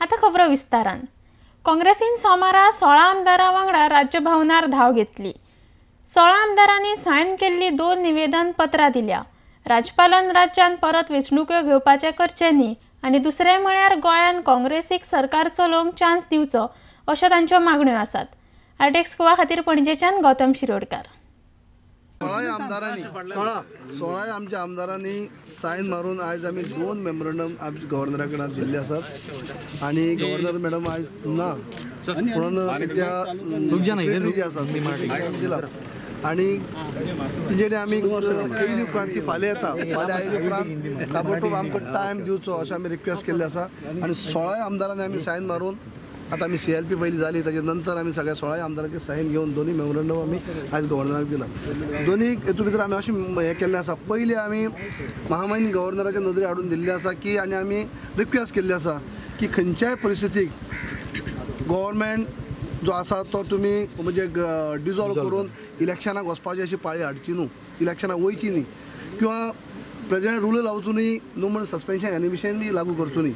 आतां खबरो विस्तारान. काँग्रेसीन सोमारा 16 आमदारां वांगडा राज्यभवनार धांव घेतली. 16 आमदारांनी सायन केल्ली 2 निवेदन पत्रां दिल्या. राज्यपालान राज्यान परत वेंचणुक्यो घेवपाचें करचें न्ही आनी दुसरें म्हळ्यार गोंयान काँग्रेसीक सरकार चलोवंक चान्स दिवचो अश्यो तांच्यो मागण्यो आसात. आरटीएक्स गोवा खातीर पणजेच्यान गौतम शिरोडकार. 16 आमच्या आमदारांनी सायन मारून आयज आमी 2 मेमोरंडम आमच्या गव्हर्नरा कडेन दिल्ले आसात आनी गव्हर्नर मॅडम आयज ना म्हणून तेच्या सेक्रेटरी जे आसा दिला आनी तेजेर आमी येयले उपरांत ती फाल्यां येता, फाल्यां आयले उपरांत ताबडतोब आमकां टायम दिवचो अशें आमी रिक्वेस्ट केल्लें आसा आनी 16 आमदारांनी आमी सायन मारून आतां आमी CLP पयली जाली ताजे नंतर आमी सगळ्या 16 आमदारांचे सायन घेवन दोनूय मेमोरंडम आमी आयज गव्हर्नराक दिला. दोनूय हेतू भितर आमी अशें हें केल्लें आसा, पयलीं आमी महामहीम गव्हर्नराच्या नदरे हाडून दिल्लें आसा की आनी आमी रिक्वेस्ट केल्ली आसा की खंयच्याय परिस्थितीक गव्हर्मेंट जो आसा तो तुमी म्हणजे डिजॉल्व करून इलेक्शनाक वचपाची अशी पाळी हाडची न्हू, इलेक्शनाक वयची न्ही किंवा प्रेजिडेंट रूल लावचो न्ही, न्हू म्हण सस्पेन्शन एनिमिशन बी लागू करचो न्ही,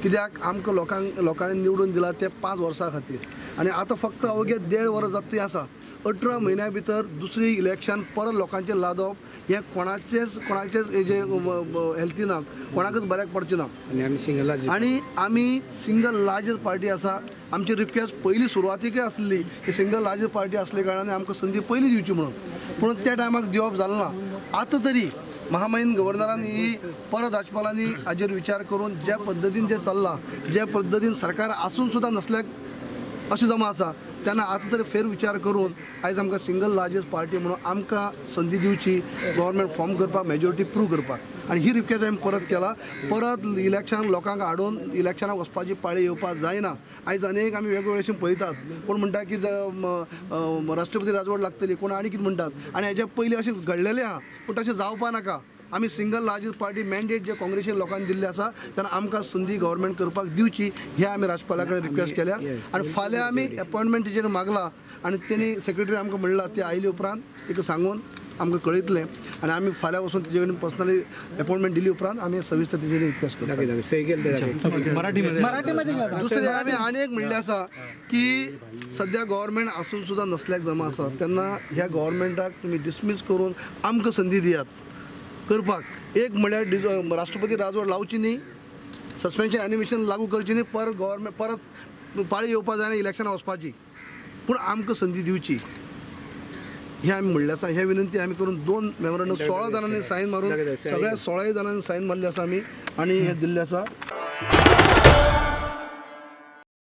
कित्याक आमकां लोकांनी निवडून दिला ते 5 वर्सां खातीर आनी आतां फक्त अवघे 1.5 वर्स जाता ती आसा. 18 म्हयन्या भितर दुसरी इलेक्शन परत लोकांचेर लादप हें कोणाचेच हेजें हेल्थी ना, कोणाकच बऱ्याक पडचें ना. आनी आमी सिंगल लार्जस्ट पार्टी आसा. आमची रिक्वेस्ट पयली सुरवातीकय आसली की सिंगल लार्जस्ट पार्टी आसले कारणान आमकां संदी पयली दिवची म्हणून, पूण त्या टायमाक दिवप जालें ना. आतां तरी महामहीम गव्हर्नरान ही परत राज्यपालांनी हाजेर विचार करून ज्या पद्दतीन जें चल्लां, ज्या पद्दतीन सरकार आसून सुद्दां नसल्याक अशें जमा आसा, तेन्ना आतां तरी फेर विचार करून आयज आमकां सिंगल लार्जस्ट पार्टी म्हणून आमकां संदी दिवची गव्हर्मेंट फॉर्म करपाक, मेजॉरिटी प्रूव करपाक. आनी ही रिक्वेस्ट हांवें परत केला. परत इलेक्शनाक लोकांक हाडून इलेक्शनाक वचपाची पाळी येवपाक जायना. आयज अनेक आमी वेगवेगळे पळयतात, कोण म्हणटा की राष्ट्रपती राजवट लागतली, कोण आनी कितें म्हणटात आनी हेज्या पयलीं अशें घडलेलें आहा, पूण तशें जावपा नाका. आमी सिंगल लार्जस्ट पार्टी मॅन्डेट जे काँग्रेसीन लोकांनी दिल्लें आसा तेन्ना आमकां संदी गव्हर्मेंट करपाक दिवची हे आमी राज्यपाला कडेन रिक्वेस्ट केल्या आनी फाल्यां आमी एपॉयंटमेंट तेजेर मागला आनी तेणी सेक्रेटरी आमकां म्हणलां ती आयले उपरांत तिका सांगून आमकां कळयतलें आनी आमी फाल्यां वचून तेजे कडेन पर्सनली अपॉयंटमेंट दिली उपरांत आमी सविस्तर तेजेर रिक्वेस्ट करता. दुसरें आमी आनी एक म्हणलें आसा की सद्या गव्हर्मेंट आसून सुद्दां नसल्याक जमा आसा तेन्ना ह्या गव्हर्मेंटाक तुमी डिसमीस करून आमकां संदी दियात करपाक. एक म्हळ्यार राष्ट्रपती राजवट लावची न्ही, सस्पेन्शन एनिमेशन लागू करची न्ही, परत गव्हर्मेंट परत पाळी येवपा जायना इलेक्शनाक वचपाची, पूण आमकां संदी दिवची हें आमी म्हणलें आसा. हे विनंती आमी करून 2 मेमोरंडम 16 जाणांनी सायन मारून सगळ्या 16 जाणांनी सायन मारले आसा आमी आनी हें दिल्लें आसा.